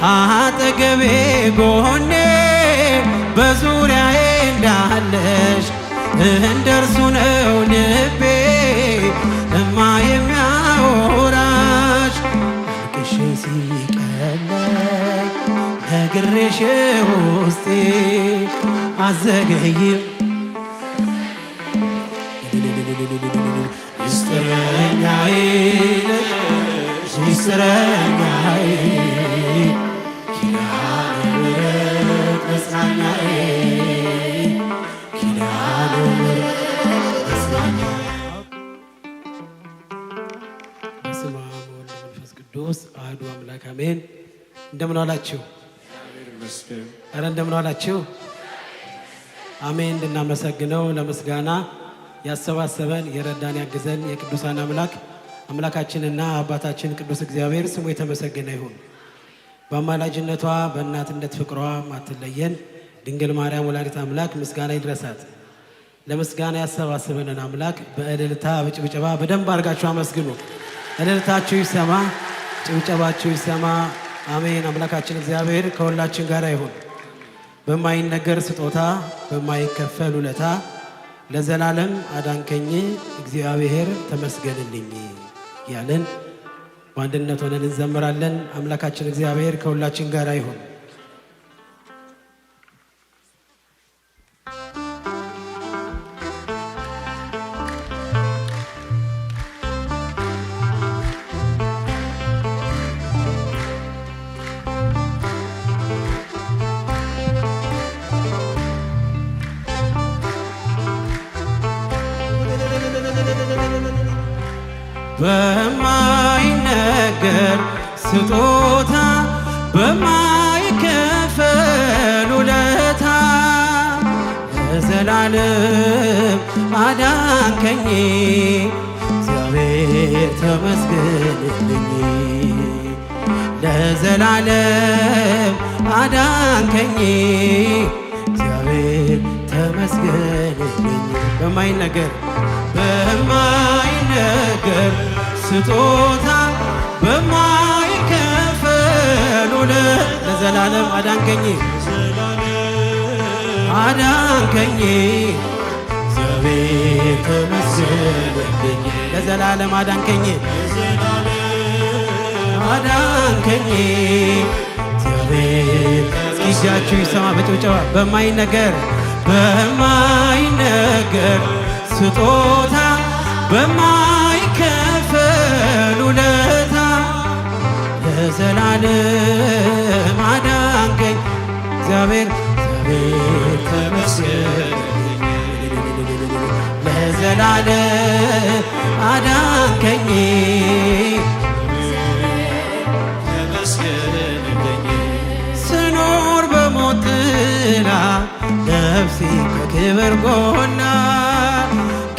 አጠገቤ ጎኔ በዙሪያዬ እንዳለሽ እንደርሱ ነው ልቤ እማ የሚያወራሽ። አልቅሼ ሲቀለኝ ነግሬሽ ውስጤ አዘገይም ሚስጥረኛዬ ነሽ ሚስጥረኛዬ ኪዳነ ምሕረት መጽናኛዬ ኪዳነ ምሕረት መጽናኛዬ። በስመ አብ ወወልድ ወመንፈስ ቅዱስ አሐዱ አምላክ አሜን። እንደምን ዋላችሁ? ኧረ እንደምን ዋላችሁ? አሜን። እንድናመሰግነው ለምስጋና ያሰባሰበን የረዳን ያግዘን የቅዱሳን አምላክ አምላካችንና አባታችን ቅዱስ እግዚአብሔር ስሙ የተመሰገነ ይሁን። በአማላጅነቷ በእናትነት ፍቅሯ ማትለየን ድንግል ማርያም ወላዲተ አምላክ ምስጋና ይድረሳት። ለምስጋና ያሰባሰበንን አምላክ በእልልታ በጭብጨባ በደንብ አድርጋችሁ አመስግኑ። እልልታችሁ ይሰማ፣ ጭብጨባችሁ ይሰማ። አሜን። አምላካችን እግዚአብሔር ከሁላችን ጋር ይሁን። በማይነገር ስጦታ በማይከፈል ውለታ ለዘላለም አዳንከኝ እግዚአብሔር ተመስገንልኝ ያለን በአንድነት ሆነን እንዘምራለን። አምላካችን እግዚአብሔር ከሁላችን ጋር ይሁን። በማይነገር ስጦታ በማይከፈል ውለታ ለዘላለም አዳንከኝ እግዚአብሔር ተመስገንልኝ። ለዘላለም አዳንከኝ እግዚአብሔር ተመስገንልኝ። በማይነገር በማይነገር ስጦታ በማይከፈል ውለታ ለዘላለም አዳንከኝ አዳንከኝ እግዚአብሔር ተመስገንልኝ። ለዘላለም አዳንከኝ አዳንከኝ እግዚአብሔር። እስኪ እጃችሁ ይሰማ በጭብጨባ። በማይነገር በማይነገር ስጦታ በማይከፈል ውለታ ለዘላለም አዳንከኝ እግዚአብሔር እግዚአብሔር ተመስገን ለዘላለም አዳንከኝ። ስኖር በሞት ጥላ ነፍሴ ከክብር ጎና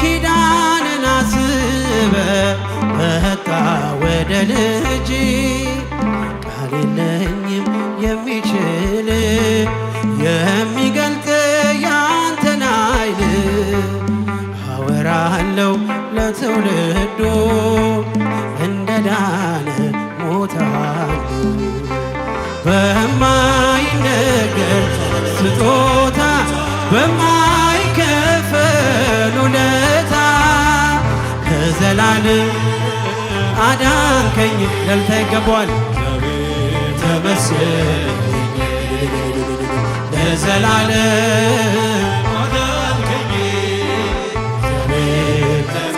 ኪዳንን አስበ መጣ ወደ ልጅ ቃል የለኝም የሚችል የሚገልጥ ያንተን ኃይል አወራለሁ ለትውልዱ እንደዳነ ሞታሉ። በማይነገር ስጦታ በማይከፈል ውለታ ለዘላለም አዳንከኝ። ለልታ ይገባዋል ተመስገን ለዘላለም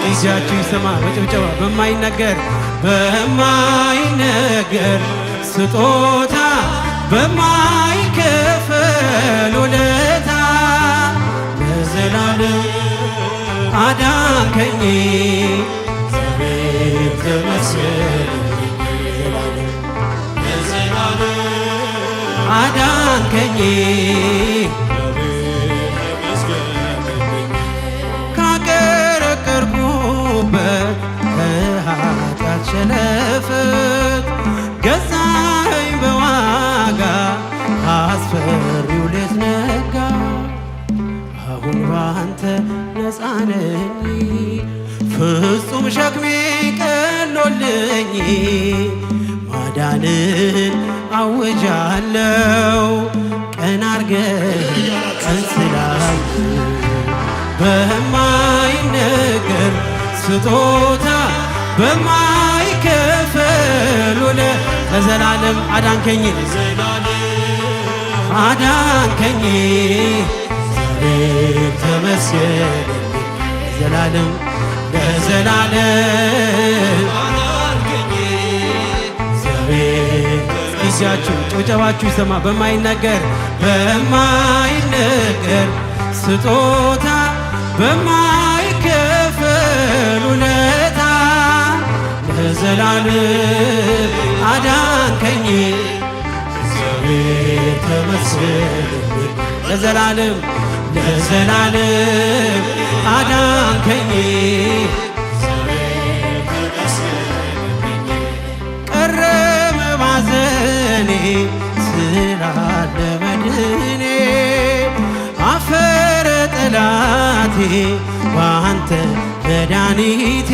እጃችሁ ይሰማ በጭብጨባ። በማይነገር በማይነገር ስጦታ በማይከፈል ውለታ ለዘላለም አዳንከኝ እግዚአብሔር ተመስገን አዳንከኝ። ካቀረቀርኩበት ከኃጢአት ሸለፈት ገዛኸኝ በዋጋ አስፈሪው ሌት ነጋ። አሁን ባንተ ነፃ ነኝ ፍጹም ሸክሜ ቀሎልኝ ማዳንን አውጃለው ቀን አርገ ቀን ስላይ በማይነገር ስጦታ በማይከፈል ውለ ለዘላለም አዳንከኝ አዳንከኝ እግዚአብሔር ተመስገን ለዘላለም ለዘላለም እግዚአብሔር። ጊዜያችሁ ጭብጨባችሁ ይሰማ። በማይነገር በማይነገር ስጦታ በማይከፈል ውለታ ለዘላለም አዳንከኝ እግዚአብሔር ተመስገን ለዘላለም ለዘላለም አዳንከኝ። ቀረ መባዘኔ ስላለ መድኔ፣ አፈረ ጠላቴ በአንተ መድኃኒቴ።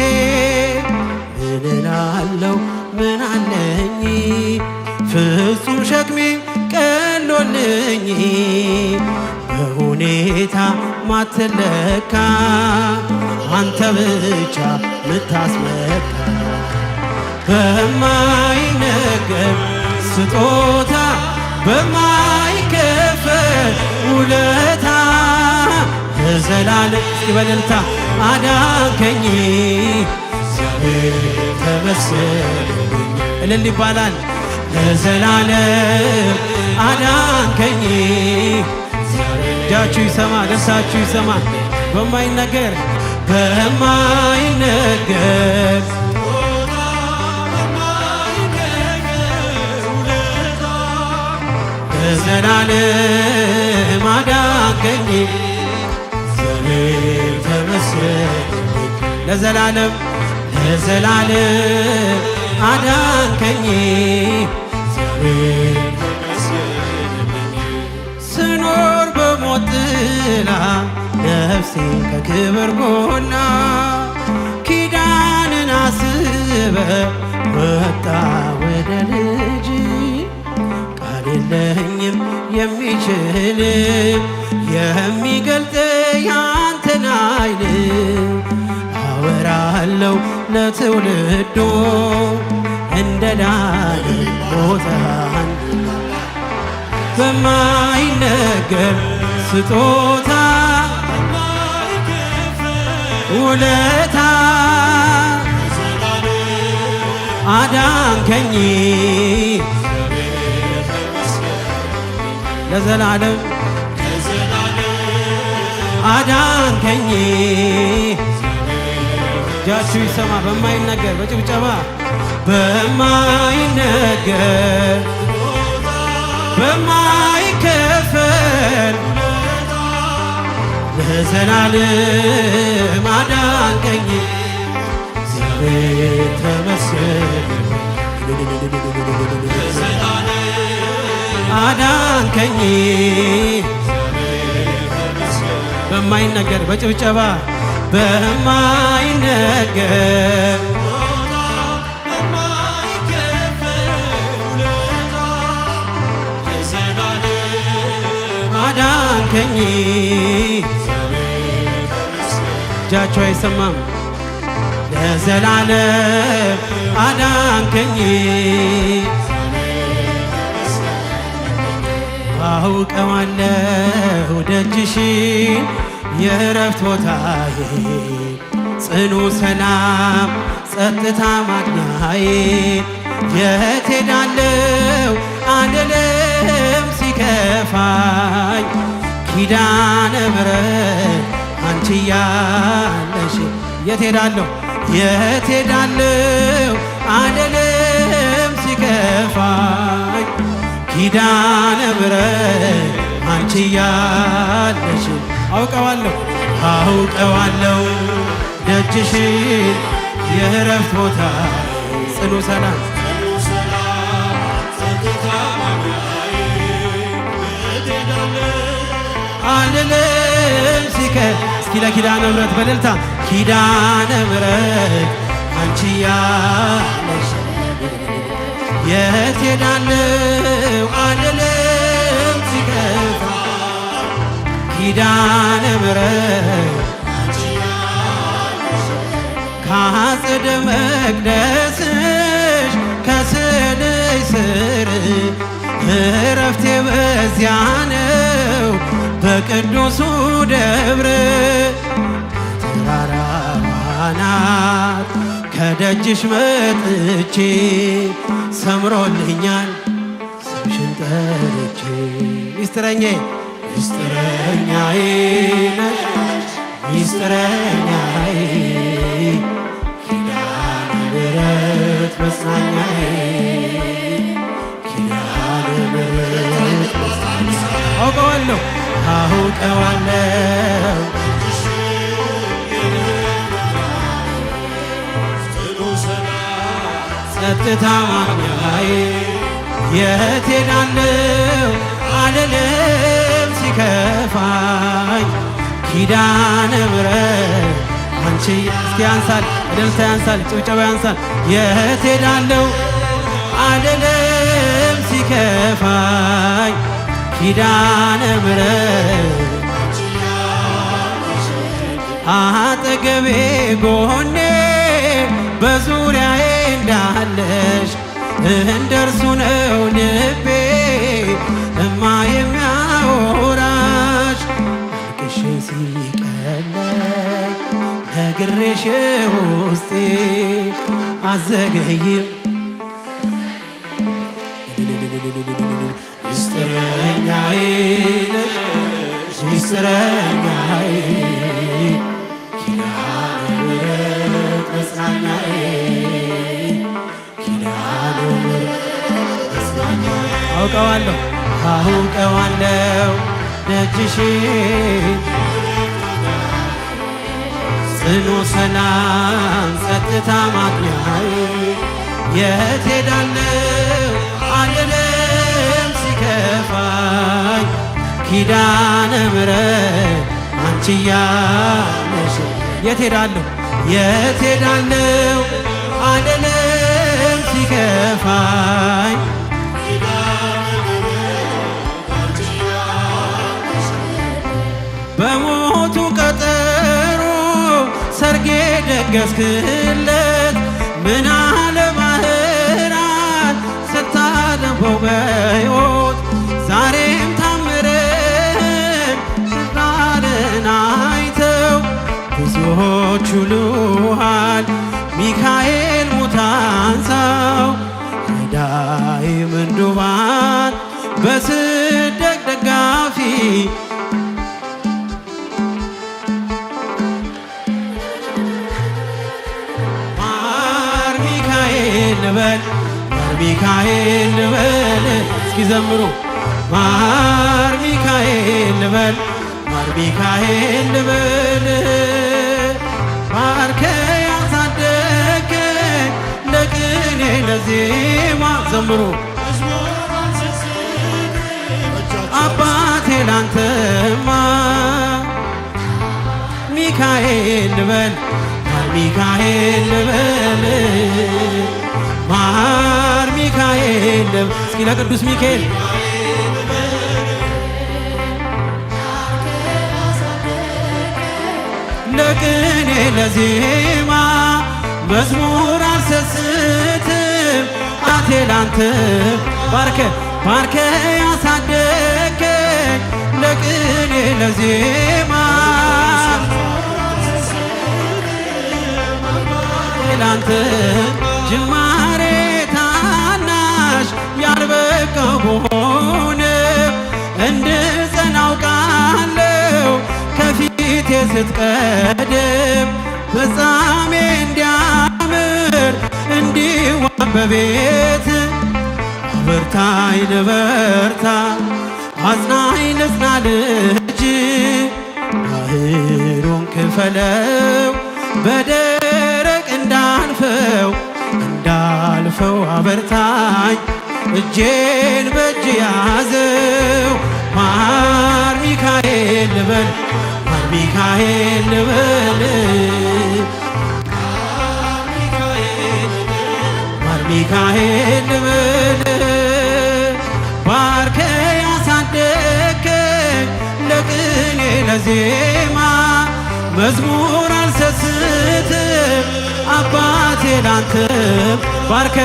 ምን እላለሁ፣ ምን አለኝ? ፍጹም ሸክሜ ቀሎልኝ። በሁኔታ ማትለካ፣ አንተ ብቻ ምታስመካ፣ በማይነገር ስጦታ በማይከፈል ውለታ ለዘላለም እስኪ በእልልታ አዳንከኝ እግዚአብሔር ተመስገን እልል ይባላል። ለዘላለም አዳንከኝ። እጃችሁ ይሰማ፣ ደስታችሁ ይሰማ። በማይነገር በማይነገር ለዘላለም አዳንከኝ እግዚአብሔር ተመስገን ለዘላለም ለዘላለም አዳንከኝ እግዚአብሔር። ስኖር በሞት ጥላ ነፍሴ ከክብር ጎላ ኪዳንን አስበ ወጣ ወደ ልጅ። ቃል የለኝም የሚችል የሚገልጥ ያንተን ኃይል። አወራለው ለትውልዱ እንደ ዳነ ሞተሃል። በማይነገር ስጦታ ውለታ አዳንከኝ ለዘላለም አዳንከኝ። እጃችሁ ይሰማ በማይነገር በጭብጨባ በማይነገር በማይከፈል ለዘላለም አዳንከኝ እግዚአብሔር ተመስገን አዳንከኝ በማይነገር በጭብጨባ በማይነገር አዳንከኝ። እጃቸው አይሰማም። ለዘላለም አዳንከኝ። አውቀዋለሁ ደጅሽን የእረፍት ቦታዬ፣ ጽኑ ሰላም ጸጥታ ማግኛዬ። የት ሄዳለሁ አልልም ሲከፋኝ፣ ኪዳነ ምሕረት አንቺ ያለሽ። የት ሄዳለሁ፣ የት ሄዳለሁ አልልም ሲከፋኝ፣ ኪዳነ ምሕረት አንቺ ያለሽ። አውቀዋለሁ አውቀዋለሁ ደጅሽን የእረፍት ቦታ ጽኑ ሰላም አልልም ሲከ እስኪ ለኪዳነ ምሕረት በእልልታ ኪዳነ ምሕረት አንቺ ያለሽ። የት ሄዳለሁ አልልም ሲከፋ ኪዳነ ምሕረት ከአጸደ መቅደስሽ ከስዕልሽ ስር እረፍቴ በዚያ ነው በቅዱሱ ደብር ተራራዋ ናት ከደጅሽ መጥቼ ሰምሮልኛል ስምሽን ጠርቼ ሚስጥረኛዬ ሚስጥረኛዬ ነሽ ሚስጥረኛዬ ኪዳነ ምሕረት መጽናኛዬ ኪዳነ ምሕረት አውቀዋለሁ አውቀዋለሁ ጸጥታ ማግኛዬ የት ሄዳለሁ አልልም ሲከፋኝ ኪዳነ ምሕረት አንቺ እስኪ ያንሳል፣ እልልታ ያንሳል፣ ጭብጨባ ያንሳል። የት ሄዳለሁ አልልም ሲከፋኝ ኪዳነ ምሕረት አጠገቤ ጎኔ በዙሪያዬ እንዳለሽ እንደርሱ ነው ልቤ እማ የሚያወራሽ አልቅሼ ሲቀለኝ ነግሬሽ ውስጤ አዘገይም ሚስጥረኛዬ ነሽ ሚስጥረኛዬ ኪዳነ ምሕረት መጽናኛዬ ኪዳነ ምሕረት መጽናኛዬ አውቀዋለሁ አውቀዋለሁ ደጅሽ ጽኑ ሰላም ጸጥታ ማግኛዬ የት ሄዳለሁ አልልም ሲከፋኝ ኪዳነ ምሕረት አንቺ ያለሽ የት ሄዳለሁ የት ሄዳለሁ አልልም ሲከፋኝ በሞቱ ቀጠሮ ሰርጌ ደገስክለት ምን አለ ባህራን ስታለፈው በሕይወት ዛሬም ታምርን ሽራርን አይተው ብዙዎች ውሉሃል ሚካኤል ሙታንሳው ረዳይ ምንዱባን በስደት ደጋፊ ማር ሚካኤል ልበል ማር ሚካኤል ልበል እስኪ ዘምሩ ማር ሚካኤል ልበል ማር ሚካኤል ልበል ባርከ ያሳደገኝ ለቅኔ ለዜማ ዘምሩ አባቴ ላንተማ ሚካኤል ልበል ማር ሚካኤል ልበል ማር ሚካኤል ልበል እስኪ ለቅዱስ ሚካኤል ለቅኔ ለዜማ መዝሙር አልሰስትም አቴ ላንተ ባርከ ባርከ ያሳደገኝ ለቅኔ ለዜማ ላንተ ጅማሬ ታናሽ ያልበቃው ብሆንም እንድጸና አውቃለሁ ከፊቴ ስትቀድም ፍጻሜ እንዲያምር እንዲዋብ በቤት አበርታኝ ልበርታ አጽናኝ ልጽና ልጅ ባህሩን ክፈለው በደረቅ እንዳልፈው እንዳልፈው አበርታኝ እጄን በእጅ ያዘው ማር ሚካኤል ልበል ማር ሚካኤል ልበል ማር ሚካኤል ልበል። ባርከ ያሳደግከኝ ለቅኔ ለዜማ መዝሙር አልሰስትም አባቴ ላንተም። ባርከ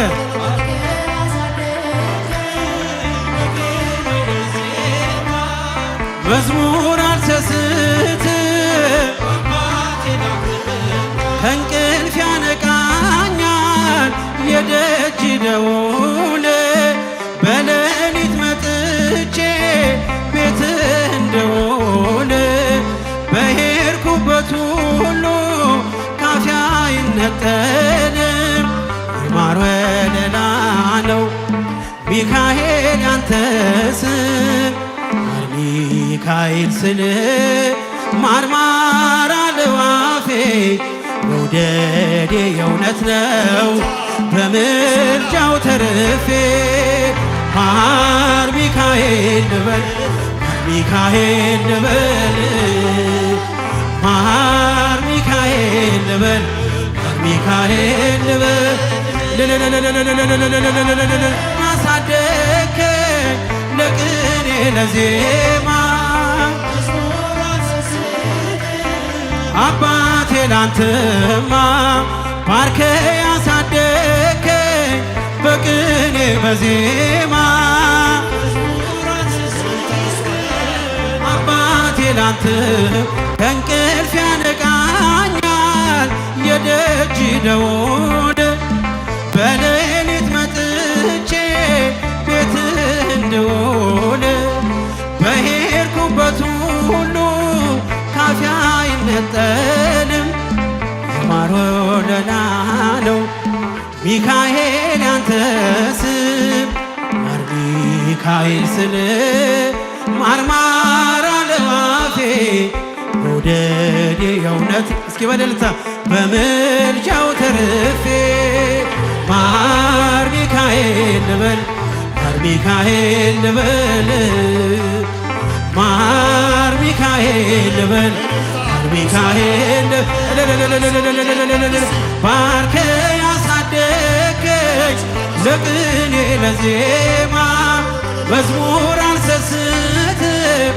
መዝሙር አልሰስትም፣ ከእንቅልፍ ያነቃኛል የደጅ ደውል፣ በሌሊት መጥቼ ቤት እንደውል፣ በሄድኩበት ሁሉ ካፌ አይነጠልም። የማር ወለላ ነው ሚካኤል ያንተ ስም። ማር ሚካኤል ስል ማርማር አለዋፌ፣ መውደዴ የእውነት ነው በምልጃው ተርፌ። ማር ሚካኤል ልበል፣ ማር ሚካኤል ልበል፣ ማር ሚካኤል ልበል፣ ማር ሚካኤል ልበል። አሳደግከኝ ለቅኔ ለዜማ አባቴ ላንተማ። ባርከ ያሳደግከኝ በቅኔ በዜማ አባቴ ላንተ። ከእንቅልፍ ያነቃኛል የደጅ ደውል፣ በሌሊት መጥቼ ቤት እንድውል፣ በሄድኩበት ሁሉ ካፌ አይነጠልም። የማር ወለላ ነው ሚካኤል ያንተ ስም። ማር ሚካኤል ስል ማርማር አለዋፌ፣ መውደዴ የእውነት እስኪ በደልታ በምልጃው ተርፌ። ማር ሚካኤል ልበል፣ ማር ሚካኤል ልበል፣ ማር ሚካኤል ልበል፣ ማር ሚካኤል። ባርከ ያሳደገች ለቅኔ ለዜማ መዝሙር አልሰስትም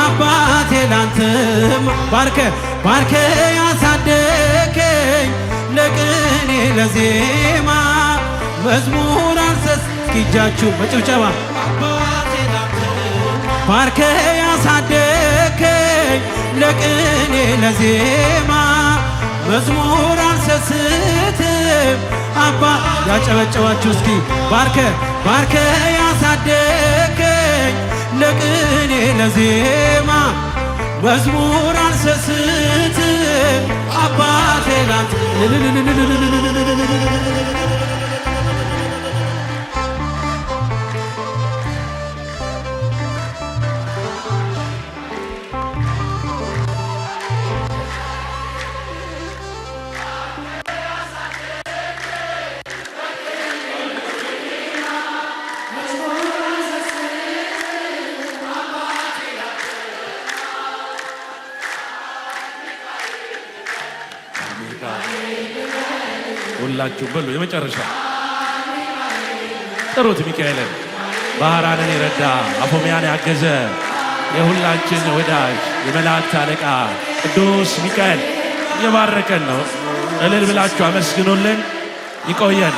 አባቴ ላንተም። ባርከ ባርከ ያሳደገኝ ለቅኔ ለዜማ መዝሙር አልሰስ እስኪ እጃችሁ በጭብጨባ። ባርከ ያሳደገኝ ለቅኔ ለዜማ መዝሙር አልሰስትም አባ። ያጨበጨባችሁ እስኪ። ባርከ ባርከ ያሳደገኝ ለቅኔ ለዜማ መዝሙር አልሰስትም አባቴ ላንተ። ሁላችሁ በሉ የመጨረሻ ጥሩት ሚካኤልን። ባህራንን የረዳ፣ አፎሚያን ያገዘ፣ የሁላችን ወዳጅ የመላእክት አለቃ ቅዱስ ሚካኤል እየባረከን ነው። እልል ብላችሁ አመስግኑልን። ይቆየን።